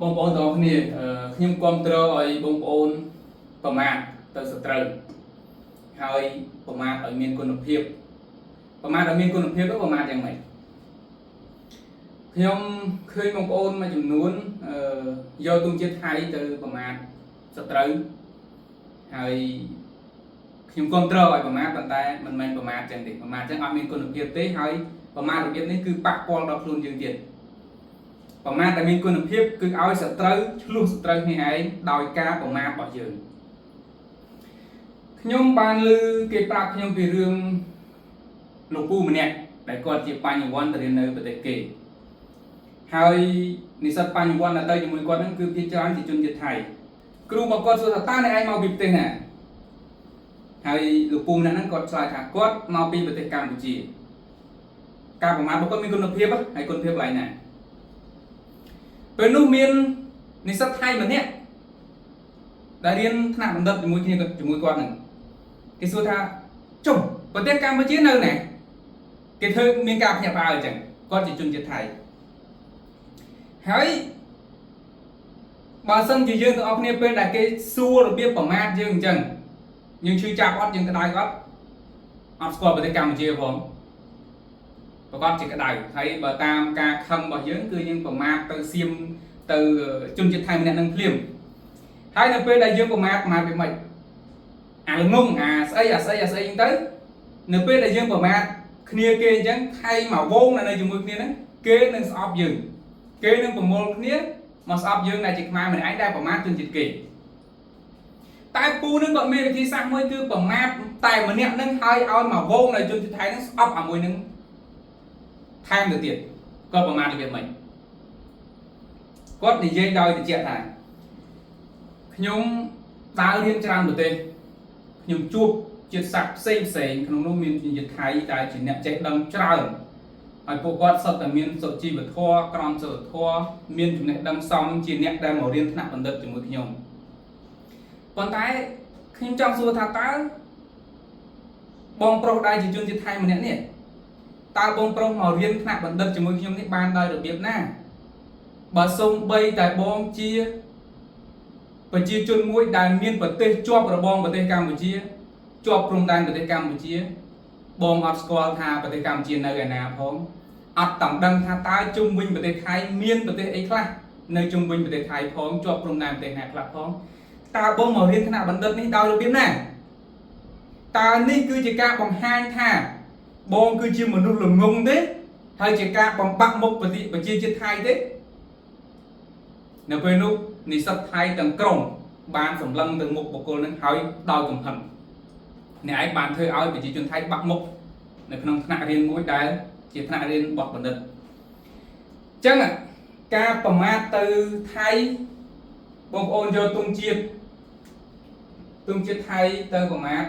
បងប្អូនទាំងអស់គ្នាខ្ញុំគាំទ្រឲ្យបងប្អូនប្រមាថទៅសត្រូវហើយប្រមាថឲ្យមានគុណភាពប្រមាថឲ្យមានគុណភាពទៅប្រមាថយ៉ាងម៉េចខ្ញុំឃើញបងប្អូនមួយចំនួនអឺយកទង់ជាតិថៃទៅប្រមាថសត្រូវហើយខ្ញុំគាំទ្រឲ្យប្រមាថប៉ុន្តែមិនមែនប្រមាថចឹងទេប្រមាថចឹងអត់មានគុណភាពទេហើយប្រមាថរបៀបនេះគឺប៉ះពាល់ដល់ខ្លួនយើងទៀត ប្រមាថដែលមានគុណភាពគឺឲ្យសត្រូវឈ្លោះសត្រូវគ្នាឯងដោយការប្រមាថរបស់យើងខ្ញុំបានឮគេប្រាប់ខ្ញុំពីរឿងលោកពូម្នាក់ដែលគាត់ជាបញ្ញវន្តទៅរៀននៅប្រទេសគេហើយនិស្សិតបញ្ញវន្តដែលទៅជាមួយគាត់ហ្នឹងគឺភាគច្រើនជាជនជាតិថៃគ្រូរបស់គាត់សួរថាតើអ្នកឯងមកពីប្រទេសណាហើយលោកពូម្នាក់ហ្នឹងគាត់ឆ្លើយថាគាត់មកពីប្រទេសកម្ពុជាការប្រមាថរបស់គាត់មានគុណភាពហើយគុណភាពកន្លែងណា ពេលនោះមាននិស្សិតថៃម្នាក់ដែលរៀនថ្នាក់បណ្ឌិតជាមួយគ្នាជាមួយគាត់ហ្នឹងគេសួរថាចុះប្រទេសកម្ពុជានៅណាគេធ្វើមានការភ្ញាក់ផ្អើលអញ្ចឹងគាត់ជាជនជាតិថៃហើយបើសិនជាយើងទាំងអស់គ្នាពេលដែលគេសួររបៀបប្រមាថយើងអញ្ចឹងយើងឈឺចាប់អត់យើងក្តៅអត់អត់ស្គាល់ប្រទេសកម្ពុជាផងប្រកាសជាក្តៅហើយបើតាមការខឹងរបស់យើងគឺយើងប្រមាថទៅសៀមទៅជនជាតិថៃម្នាក់នឹងភ្លាមហើយនៅពេលដែលយើងប្រមាថប្រមាថវាមិនអាល្ងងអាស្អីអាស្អីអាស្អីហ្នឹងទៅនៅពេលដែលយើងប្រមាថគ្នាគេអញ្ចឹងថៃមកវងនៅជាមួយគ្នាហ្នឹងគេនឹងស្អប់យើងគេនឹងប្រមូលគ្នាមកស្អប់យើងដែលជាខ្មែរម្នាក់ឯងដែលប្រមាថជនជាតិគេតែពូនឹងគាត់មានវិធីសាស្ត្រមួយគឺប្រមាថតែម្នាក់នឹងហើយឲ្យមកវងនៅជនជាតិថៃហ្នឹងស្អប់អាមួយនឹងថែមទៅទៀតគាត់ប្រមាថរបៀបម៉េចគាត់និយាយដោយតិចថាខ្ញុំដើររៀនច្រើនប្រទេសខ្ញុំជួបជាតិសាសន៍ផ្សេងផ្សេងក្នុងនោះមានជនជាតិថៃដែលជាអ្នកចេះដឹងច្រើនហើយពួកគាត់សុទ្ធតែមានសុជីវធម៌ក្រមសីលធម៌មានចំណេះដឹងសមជាអ្នកដែលមករៀនថ្នាក់បណ្ឌិតជាមួយខ្ញុំប៉ុន្តែខ្ញុំចង់សួរថាតើបងប្រុសដែលជាជនជាតិថៃម្នាក់នេះតើបងប្រុសមករៀនថ្នាក់បណ្ឌិតជាមួយខ្ញុំនេះបានដោយរបៀបណាបើសូម្បីតែបងជាប្រជាជនមួយដែលមានប្រទេសជាប់របងប្រទេសកម្ពុជាជាប់ព្រំដែនប្រទេសកម្ពុជាបងអត់ស្គាល់ថាប្រទេសកម្ពុជានៅឯណាផងអត់តដឹងថាតើជុំវិញប្រទេសថៃមានប្រទេសអីខ្លះនៅជុំវិញប្រទេសថៃផងជាប់ព្រំដែនប្រទេសណាខ្លះផងតើបងមករៀនថ្នាក់បណ្ឌិតនេះដោយរបៀបណាតើនេះគឺជាការបង្ហាញថាបងគឺជាមនុស្សល្ងងទេហើយជាការបំបាក់មុខប្រជាជាតិថៃទេនៅពេលនោះនិស្សិតថៃទាំងក្រុមបានសម្លឹងទៅមុខបុគ្គលនឹងហើយដោយកំហឹងអ្នកឯងបានធ្វើឲ្យប្រជាជនថៃបាក់មុខនៅក្នុងថ្នាក់រៀនមួយដែលជាថ្នាក់រៀនរបស់បណ្ឌិតអញ្ចឹងការប្រមាថទៅថៃបងប្អូនយកទង់ជាតិទង់ជាតិថៃទៅប្រមាថ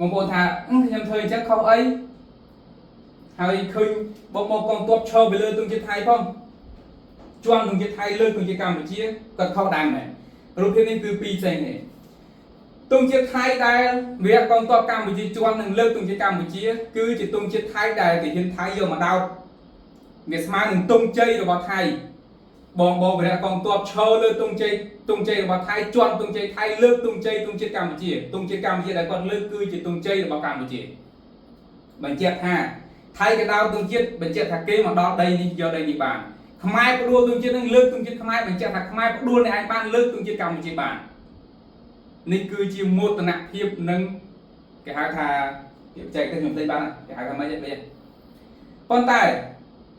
បងប្អូនថាខ្ញុំធ្វើអញ្ចឹងខុសអីហើយឃើញបងមកកងទ័ពឈរពីលើទង់ជាតិថៃផងជាន់ទង់ជាតិថៃលើទង់ជាតិកម្ពុជាគាត់ខុសដែរមែនរូបភាពនេះគឺពីរផ្សេងទេទង់ជាតិថៃដែលវាកងទ័ពកម្ពុជាជាន់នឹងលើកទង់ជាតិកម្ពុជាគឺជាទង់ជាតិថៃដែលទាហានថៃយកមកដោតវាស្មើនឹងទង់ជ័យរបស់ថៃបងបងវរៈកងទ័ពឈរលើទង់ជ័យទង់ជ័យរបស់ថៃជាន់ទង់ជ័យថៃលើកទង់ជ័យទង់ជាតិកម្ពុជាទង់ជាតិកម្ពុជាដែលគាត់លើកគឺជាទង់ជ័យរបស់កម្ពុជាបញ្ជាក់ថាថៃក៏ដោតទង់ជាតិបញ្ជាក់ថាគេមកដល់ដីនេះយកដីនេះបានខ្មែរផ្ដួលទង់ជាតិនឹងលើកទង់ជាតិខ្មែរបញ្ជាក់ថាខ្មែរផ្ដួលអ្នកឯងបានលើកទង់ជាតិកម្ពុជាបាននេះគឺជាមោទនភាពនិងគេហៅថាគេបច្ចេកទេសខ្ញុំភ្លេចបានគេហៅថាម៉េចទេប៉ុន្តែ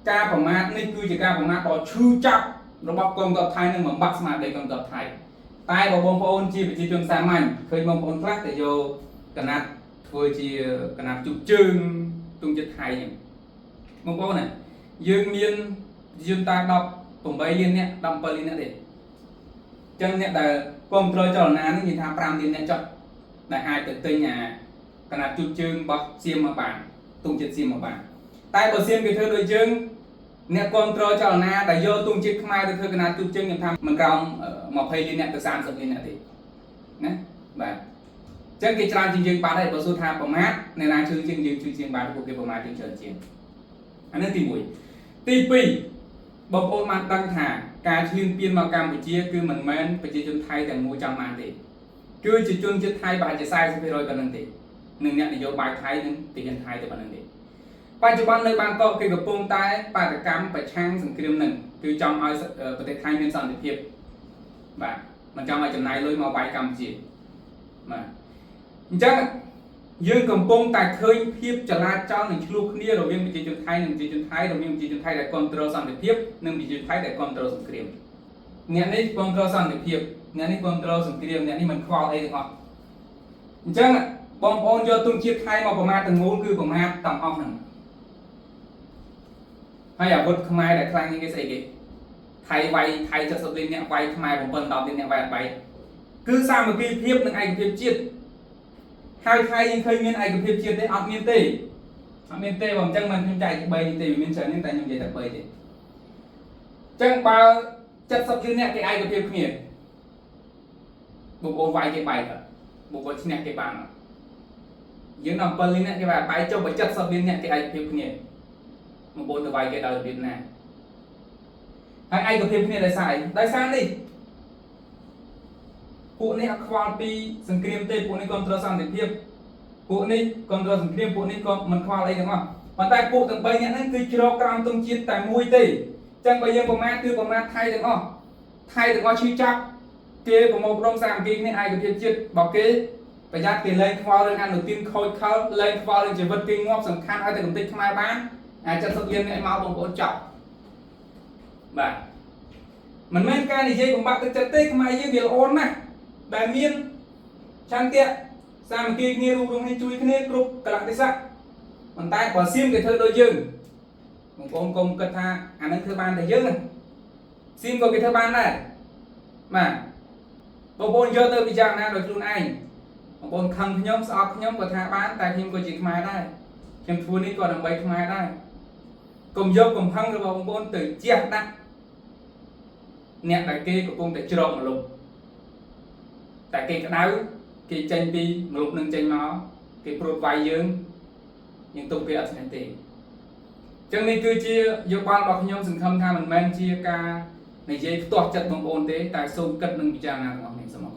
ការប្រមាថនេះគឺជាការប្រមាថដ៏ឈឺចាប់របស់កងទ័ពថៃនឹងបំបាក់ស្មារតីកងទ័ពថៃតែបើបងប្អូនជាប្រជាជនសាមញ្ញឃើញបងប្អូនខ្លះទៅយកកណាត់ធ្វើជាកណាត់ជុកជើងទង់ជាតិថៃហ្នឹងបងប្អូនណាយើងមានយើងតែ18លានអ្នក17លានអ្នកទេអញ្ចឹងអ្នកដែលគ្រប់គ្រងចលនានេះនិយាយថា5លានអ្នកចុះដែលអាចទៅទិញអាកណាត់ជុកជើងរបស់សៀមមកបានទង់ជាតិសៀមមកបានតែបើសៀមគេធ្វើដូចយើងអ្នកគ្រប់គ្រងចលនាដែលយកទង់ជាតិខ្មែរទៅធ្វើកណាត់ជុកជើងខ្ញុំថាមិនក្រោម20លានអ្នកទៅ30លានអ្នកទេណាបាទអញ្ចឹងគេច្រើនជាងយើងបានហើយបើសួរថាប្រមាថអ្នកណាជឿជាងយើងជឿជាងបានពួកគេប្រមាថជាងច្រើនជាងអានេះទី1ទី2 បងប្អូនបានដឹងថាការឈ្លានពានមកកម្ពុជាគឺមិនមែនប្រជាជនថៃទាំងមូលចង់បានទេគឺជាជនជាតិថៃប្រហែលជា40%ប៉ុណ្ណឹងទេនិងអ្នកនយោបាយថៃនិងទាហានថៃទៅប៉ុណ្ណឹងទេបច្ចុប្បន្ននៅបាងកកគេកំពុងតែបាតុកម្មប្រឆាំងសង្គ្រាមនឹងគឺចង់ឲ្យប្រទេសថៃមានសន្តិភាពបាទមិនចង់ឲ្យចំណាយលុយមកវាយកម្ពុជាបាទអញ្ចឹងយើងកំពុងតែឃើញភាពចលាចលនិងឆ្លោះគ្នារវាងប្រជាជនថៃនិងប្រជាជនថៃរវាងប្រជាជនថៃដែលគ្រប់គ្រងសន្តិភាពនិងប្រជាជនថៃដែលគ្រប់គ្រងសង្គ្រាមអ្នកនេះគ្រប់គ្រងសន្តិភាពអ្នកនេះគ្រប់គ្រងសង្គ្រាមអ្នកនេះមិនខ្វល់អីទាំងអស់អញ្ចឹងបងប្អូនយកទង់ជាតិថៃមកប្រមាថទាំងមូលគឺប្រមាថទាំងអស់ហ្នឹងហើយអាវុធខ្មែរដែលខ្លាំងជាងគេស្អីគេថៃវាយថៃ70លានអ្នកវាយខ្មែរ7 10លានអ្នកវាយអត់បែកគឺសាមគ្គីភាពនិងឯកភាពជាតិហើយថៃយើងឃើញមានឯកភាពជាតិទេអត់មានទេអត់មានទេបើមិនចឹងមិនខ្ញុំចែកជា3នេះទេវាមានច្រើននេះតែខ្ញុំនិយាយតែ3ទេចឹងបើ70លានអ្នកគេឯកភាពគ្នាបងប្អូនវាយគេបែកបងប្អូនឈ្នះគេបានយើងដល់7លានអ្នកគេវាយបែកចុះបើ70លានអ្នកគេឯកភាពគ្នាបងប្អូនទៅវាយគេដោយរបៀបណាហើយឯកភាពគ្នាដោយសារអីដោយសារនេះពួកនេះអត់ខ្វល់ពីសង្គ្រាមទេពួកនេះគ្រប់គ្រងសន្តិភាពពួកនេះគ្រប់គ្រងសង្គ្រាមពួកនេះក៏មិនខ្វល់អីទាំងអស់ប៉ុន្តែពួកទាំង3នាក់ហ្នឹងគឺជ្រកក្រោមទង់ជាតិតែមួយទេចឹងបើយើងប្រមាថគឺប្រមាថថៃទាំងអស់ថៃទាំងអស់ឈឺចាប់គេប្រមូលផ្ដុំសាមគ្គីគ្នាឯកភាពជាតិរបស់គេប្រយ័ត្នគេលែងខ្វល់រឿងអនុទានខូចខលលែងខ្វល់រឿងជីវិតគេងាប់សំខាន់ឲ្យតែកំទេចខ្មែរបានអា70លាននេះមកបងប្អូនចប់បាទមិនមែនការនិយាយបំបាក់ទឹកចិត្តទេខ្មែរយើងវាល្អណាស់ដែលមានឆន្ទៈសាមគ្គីគ្នារួមរំគ្នាជួយគ្នាគ្រប់កលៈទេសៈប៉ុន្តែបើសៀមគេធ្វើដូចយើងបងប្អូនកុំគិតថាអានឹងធ្វើបានតែយើងណាសៀមក៏គេធ្វើបានដែរបាទបងប្អូនយកទៅពិចារណាដោយខ្លួនឯងបងប្អូនខឹងខ្ញុំស្អប់ខ្ញុំក៏ថាបានតែខ្ញុំក៏ជាខ្មែរដែរខ្ញុំធ្វើនេះក៏ដើម្បីខ្មែរដែរកុំយកកំហឹងរបស់បងប្អូនទៅជះដាក់អ្នកដែលគេកំពុងតែជ្រកម្លប់តែគេក្តៅគេចេញពីម្លប់នឹងចេញមកគេព្រួតវាយយើងយើងទុកគេអត់ស្នេហ៍ទេចឹងនេះគឺជាយោបល់របស់ខ្ញុំសង្ឃឹមថាមិនមែនជាការនិយាយផ្ទាស់ចិត្តបងប្អូនទេតែសូមគិតនិងពិចារណាទាំងអស់គ្នាសូមអរគុណ។